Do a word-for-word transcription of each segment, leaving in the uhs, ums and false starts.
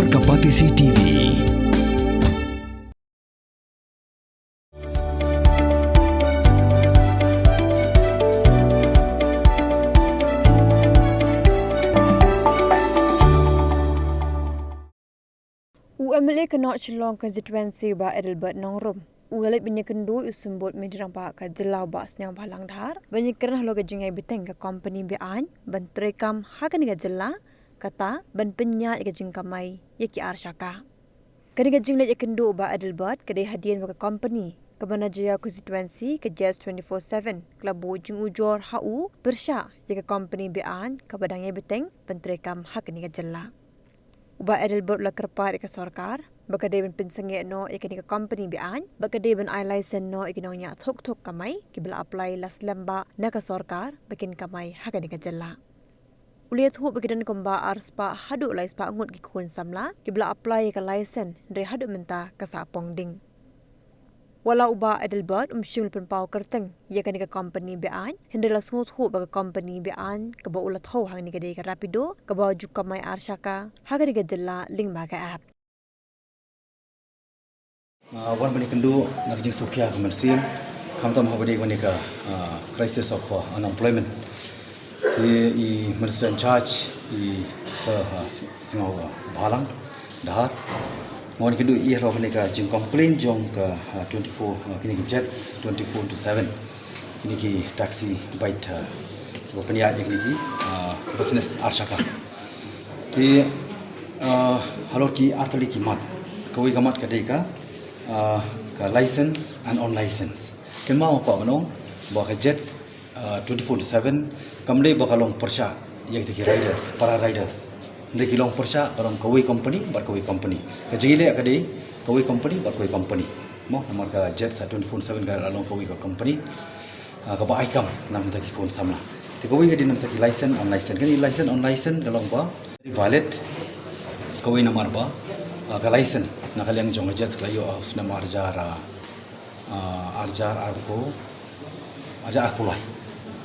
Ka Batesi T V. U M L A ka North Shillong Constituency Bah Adelbert Nongrum u la leit ban ïakynduh ïa u Symbud Myntri Rangbah ka jylla u Bah Sniawbhalang Dhar ban ïakren halor ka jingïaibteng ka kompani be-aiñ ban treikam ha kane ka jylla, kata ban pynïaid ïa ka jingkamai ïa ki arshaka. Kane ka jingleit ïakynduh u Bah Adelbert ka dei hadien ba ka kompani kaba na Jaiaw Constituency ka Jets twenty-four seven ka la buh jingujor ha u pyrshah ïa ka kompani be-aiñ kaba dang ïaibteng ban treikam ha kane ka jylla. U Bah Adelbert u la kyrpad ïa ka sorkar ba ka dei ban pynsangeh noh ïa kane ka kompani be-aiñ bad ka dei ban ai laisen noh ïa ki nongñiah thuk thuk kamai kiba la apply la slem bha na ka sorkar ba kin kamai ha kane ka jylla. U la ïathuh ba ki don kumba arspah haduh laispah ngut ki khun samla kiba la apply ïa ka laisen, hynrei haduh mynta ka sah pong ding. Wat la u Bah Adelbert um shym la pynpaw kyrteng ïa kane ka kompani be-aiñ, hynrei la sngewthuh ba ka kompani be-aiñ kaba u la thew hangne ka dei ka Rapido kaba ju kamai arshaka ha kane ka jylla lyngba ka app. Ah, wan ban ïakynduh na ka jingsngewkhia ka mynsiem, khamtam haba dei kane ka, ah, crisis of, ah, unemployment. Te i Minister in charge i Sir, ah, Sing-, Sniawbhalang Dhar, nga wan ïakynduh ïa halor kane ka jingcomplain jong ka, ah, twenty-four, ah, kine ki Jets twenty-four into seven, kine ki taxi bike, ah, kiba pynïaid ïa kine ki, ah, business arshaka. Te, ah, halor ki artylli ki mat. Kawei ka mat ka dei ka, ah, ka license and unlicensed. Kynmaw ha ka ba nong ba ka Jets, ah, twenty-four into seven kam dei ba ka long pyrshah ïa kita ki riders, para riders. Hynrei ki long pyrshah ka long kawei company bad kawei company. Ka jingïaleh ka dei kawei company bad kawei company. Mo, namar ka Jets, ah, twenty-four seven ka long kawei ka company, ah, kaba ai kam na ka bynta ki khun samla. Te kawei ka dei na ka bynta ki license, unlicensed. Kane license, unlicensed ka long ba valid. Kawei namar ba, ah, ka license na ka liang jong ka Jets ka la ïoh ha u snem arhajar, ah, ah, arhajar arphew, arhajar arphew lai.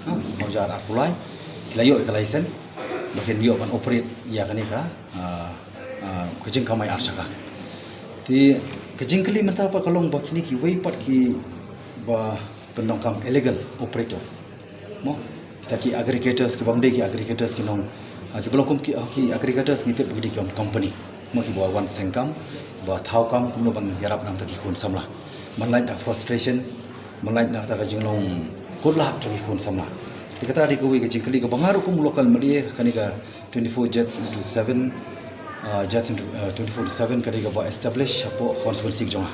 Ha, arhajar arphew lai ki la ïoh ïa ka license ba kin ïoh ban operate ïa kane ka, ah, ah, ka jingkamai arshaka. Te ka jingkylli mynta pat ka long ba kine kiwei pat kiba pyndonkam, illegal operators. Mo, kita ki aggregators, ki bym dei ki aggregators, ki nong, ah, kiba long kum ki, ah, ki aggregators ngi tip ba ki dei ki company. Mo, kiba wan seng kam, ba thaw kam kumno ban ïarap na ka bynta ki khun samla. Ban lait na frustration, ban lait na kata ka jinglong kut lad jong ki khun samla. Te kata dei kawei ka jingkylli kaba nga ruh kum local M L A, kane ka twenty-four Jets into seven, ah, Jets into, ah, twenty-four into seven ka dei kaba establish hapoh constituency jong nga.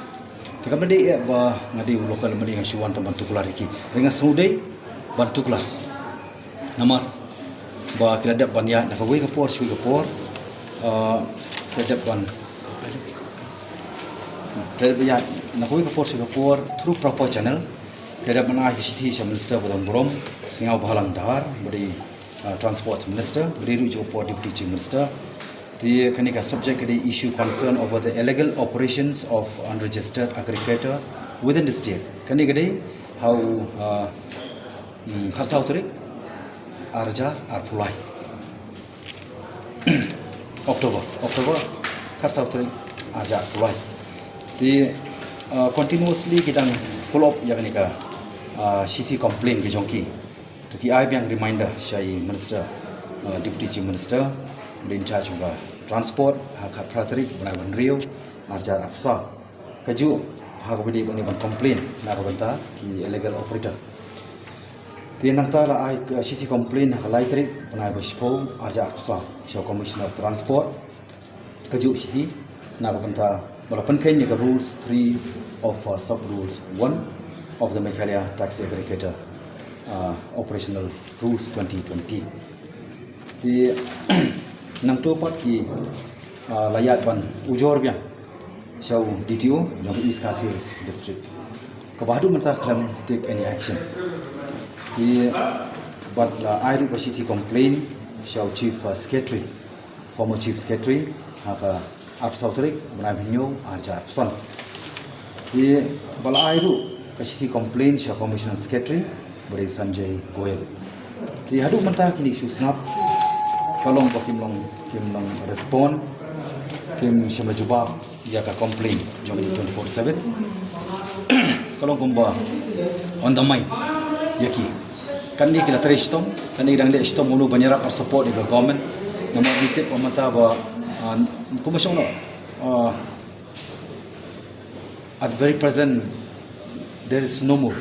Te kam dei eh ba nga dei u local M L A nga shu wan tang ban tuklar ïa ki. Hynrei nga sngewdei ban tuklar. Namar ba ki la dep ban ïaid na kawei ka por sha kawei ka por, ah, ki la dep ban, ki la dep ban ïaid na kawei ka por sha kawei ka por through proper channel. Ki la dep ban ai ka shithi sha Minister ba don burom, Sniawbhalang Dhar, ba dei, ah, Transport Minister, ba dei ruh jong ka por Deputy Chief Minister. Te kane ka subject ka dei issue concern over the illegal operations of unregistered aggregator within the state. Kane ka dei ha u, ah, mm, khatsaw tarik arhajar arphew lai. October, October khatsaw tarik arhajar arphew lai. Te, ah, continuously ki dang follow up ïa kane ka, ah, shithi complain ka jong ki. To ki ai biang reminder sha i Minister, uh, Deputy Chief Minister, ba dei in charge jong ka transport, ha ka khatphra tarik bnai ba hynriew, arhajar arphew saw. Kajuh ha kaba dei ban complain na ka bynta ki illegal operator. Te nangta la ai ka shithi complain ha ka lai tarik bnai ba shiphew, arhajar arphew saw, sha u Commissioner of Transport. Kajuh shithi na ka bynta ba la pynkheiñ ïa ka rules three of, uh, sub rules one of the Meghalaya Taxi Aggregator, uh, Operational Rules twenty twenty. Te nangta pat ki, uh, la ïaid ban ujor biang sha u D T O jong East Khasi Hills District, kaba haduh mynta khlem take any action. Te bad la ai ruh ka shithi complain sha u Chief, uh, Secretary, former Chief Secretary, ha ka arphew saw tarik bnai ba hynñiew, arhajar arphew san. Te ba la ai ruh ka shithi complain sha Commissioner Secretary, ba dei Sanjay Goel. Te haduh mynta kine ki shu sngap, ka long ba kim long, kim long respond. Rim shim la jubab ïa ka complain jong ki twenty-four seven. Ka long kumba on the mind ïa ki. Kane ki la trei shitom, kane ki dang leh shitom, mano ban ïarap ban support ïa ka government. Namar ngi tip ba mynta ba, ah, kumba shong no, ah, at the very present there is no more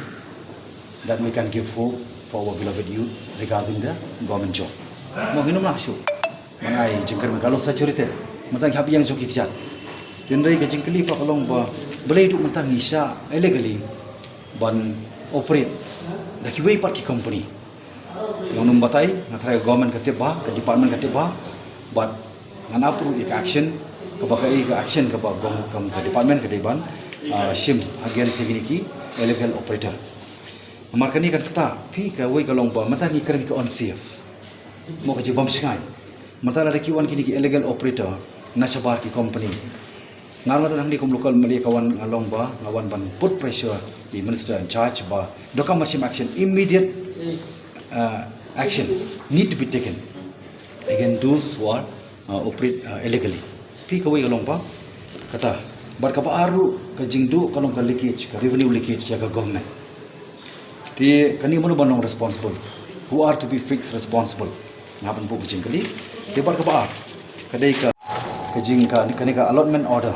that we can give hope for our beloved youth regarding the government job. Mo ngi nym lah shuh ban ai jingkyrmen, ka long saturated. Mynta ngi hap ïeng jong ki kjat. Hynrei ka jingkylli pat ka long ba balei haduh mynta ngi shah illegally ban operate da kiwei pat ki company. Te nga nym batai, nga tharai ka government ka tip bha, ka department ka tip bha, but ngan ap ruh ïa ka action, kaba kaei ka action kaba government, ka department ka dei ban, ah, shim against ïa kine ki illegal operator. Namar kane kan ktah, phi, kawei ka long ba mynta ngi kren ka unsafe. Mo, ka jingbym shngaiñ. Mynta lada ki wan kine ki illegal operator na shabar ki company. Nga ruh nga don hangne kum local M L A, ka wan, nga long ba nga wan ban put pressure the minister in charge ba donkam ban shim action, immediate, uh, action need to be taken against those who are, uh, operate, uh, illegally. Phi, kawei ka long ba kata. Bad kaba ar ruh ka jingduh ka long ka leakage, ka revenue leakage ïa ka government. Te kane mano ban long responsible? Who are to be fixed responsible? Nga ban buh ka jingkylli. Te bad kaba ar, ka dei ka, ka jing ka, kane ka allotment order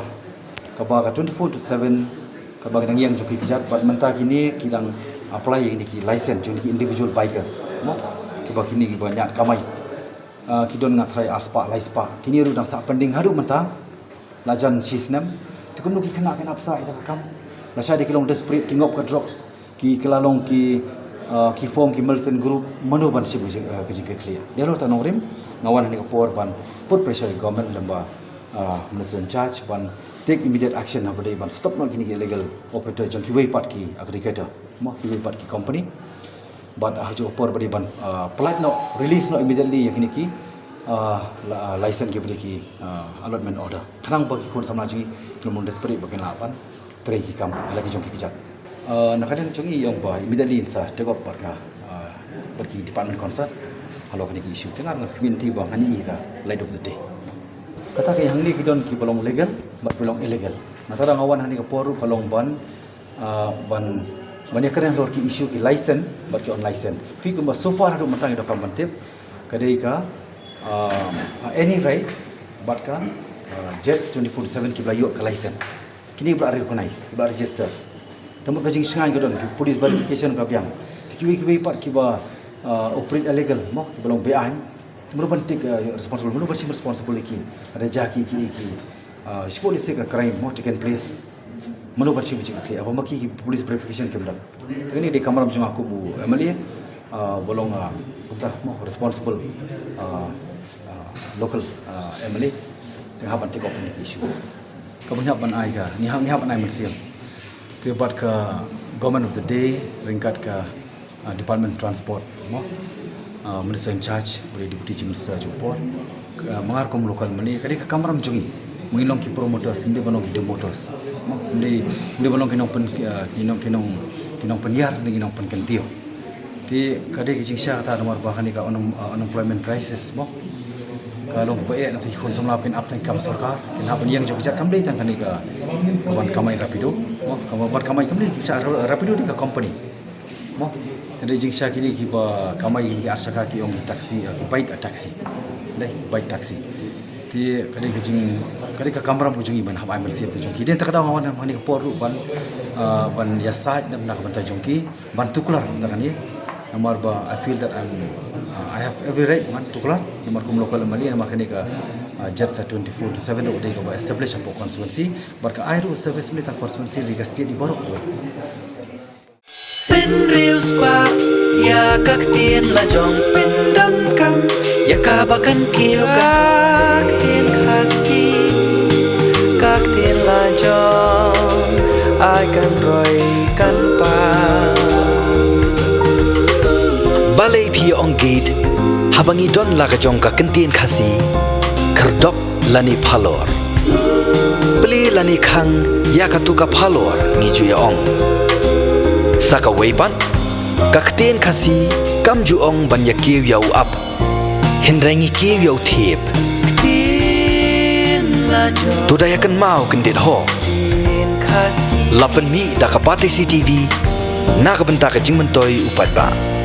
kaba ka twenty-four to seven, kaba ki dang ïeng jong ki kjat, bad mynta kine ki dang apply ïa kine ki license jong ki individual bikers. Mo, kiba kine kiba ñiah kamai. Ah, ki don nga tharai ar spah, lai spah. Kine ruh dang sah pending haduh mynta. La jan shi snem. Te kumno ki khynnah kin ap sah ïa ka kam? Lashai da ki long desperate, ki ngop ka drugs. Ki, ki la long ki, ah, ki form ki militant group, mano ban shim ka jing, ah, ka jingkyrkhu? Dei halor ta nongrim, nga wan hangne ka por ban put pressure ïa ka government lem bad, ah, minister in charge ban take immediate action ha ba dei ban stop noh kine ki illegal operator jong kiwei pat ki aggregator. Mo, kiwei pat ki company. Bad ha kajuh ka por ba dei ban, ah, pynlait noh, release noh immediately ïa kine ki, ah, la, ah, license kiba dei ki, ah, allotment order. Khnang ba ki khun samla jong ngi kin ym desperate ba kin lah ban trei ki kam ha la ki jong ki kjat. Ah, na ka liang jong ngi ong ba immediately ngin sa take up bad ka, ah, bad ki department concern halor kine ki issue. Te nga ruh nga khmih lynti ba ngan ïoh ïa ka light of the day. Kata ka, hangne ki don kiba long legal bad kiba long illegal. Nangta nga wan hangne ka por ruh ka long ban, ah, ban, ban ïakren halor ki issue ki license bad ki unlicensed. Phi, kumba so far haduh mynta ngi donkam ban tip ka dei ka, ah, Any Ride bad ka, ah, Jets twenty-four seven kiba la ïoh ka license. Kine kiba la recognize, kiba la register. Te mut ka jingshngaiñ ka don, ki police verification ka biang. Te kiwei kiwei pat kiba, ah, operate illegal, mo, kiba long beaiñ. Te mano ban take, ah, responsible, mano ban shim responsible ïa ki? Lada jia ki, ki, ki, ah, shibun ïa ka crime, mo, taken place. Mano ban shim jingkyrkhu? Haba ma ki, ki police verification kim don. Te kane ka dei ka kamram jong nga kum u M L A, ah, ba long, ah, kumta, mo, responsible, ah, ah, local, ah, M L A. Te nga hap ban take up ïa kane ka issue. Kaba ngi hap ban ai ka, ngi hap, ngi hap ban ai mynsiem. Te bad ka government of the day, ryngkat ka, ah, Department of Transport, mo, ah, Minister in charge, ba dei Deputy Chief Minister jong ka por. Ah, ma nga ruh kum local M L A, ka dei ka kamram jong ngi. Ngi long ki promoters, ym dei ban long ki demoters. Mo, ym dei, ym dei ban long ki nongpyn, ah, ki nong, ki nong, ki nongpynïar, ki nongpynkyntiew. Te ka dei ka jingshah kata namar ba kane ka unem-, ah, unemployment crisis, mo. Ka long kaba eh, na ki khun samla kin ap tang kam sorkar, kin hap ban ïeng jingkyrkhu, kam dei tang kane ka, ka ban kamai Rapido. Mo, ka ban kamai kam dei jingshah Ra-, Rapido dei ka company. Mo, te dei jingshah kine kiba kamai kine ki ar shaka ki ong ki taxi, eh, ki bike, eh, taxi. Dei, bike taxi. Te ka dei ka jing, ka dei ka kamram ka jong ngi ban hap ai mynsiem te jong ki. Dei ta ka daw nga wan hangne ka por ruh ban, ah, ban ïasaid na ka bynta jong ki, ban tuklar na kane. Namar ba I feel that I'm, ah, I have every right ban tuklar. Namar kum local M L A, namar kane ka, ah, Jets twenty-four to seven ruh dei kaba establish hapoh constituency. Bad ka ai ruh service mynta constituency ri ka state i baroh. Pynriewspah ïa ka ktien la jong, pyndonkam ïa kaba kan kiew ka ktien Khasi. Ka ktien la jong ai kan roi kan pang. Balei phi ong gate haba ngi don la ka jong ka ktien Khasi? Khyrdop lane phalor. Plie lane khang ïa katu ka phalor ngi ju ïa ong. Sa kawei pat, ka ktien Khasi kam ju ong ban ïa kiew ïa u ap, hynrei ngi kiew ïa u thiep. Ktien To da ïa kynmaw kyndit ho. La pynmih da ka Batesi TV na ka bynta ka jingmyntoi u paidbah.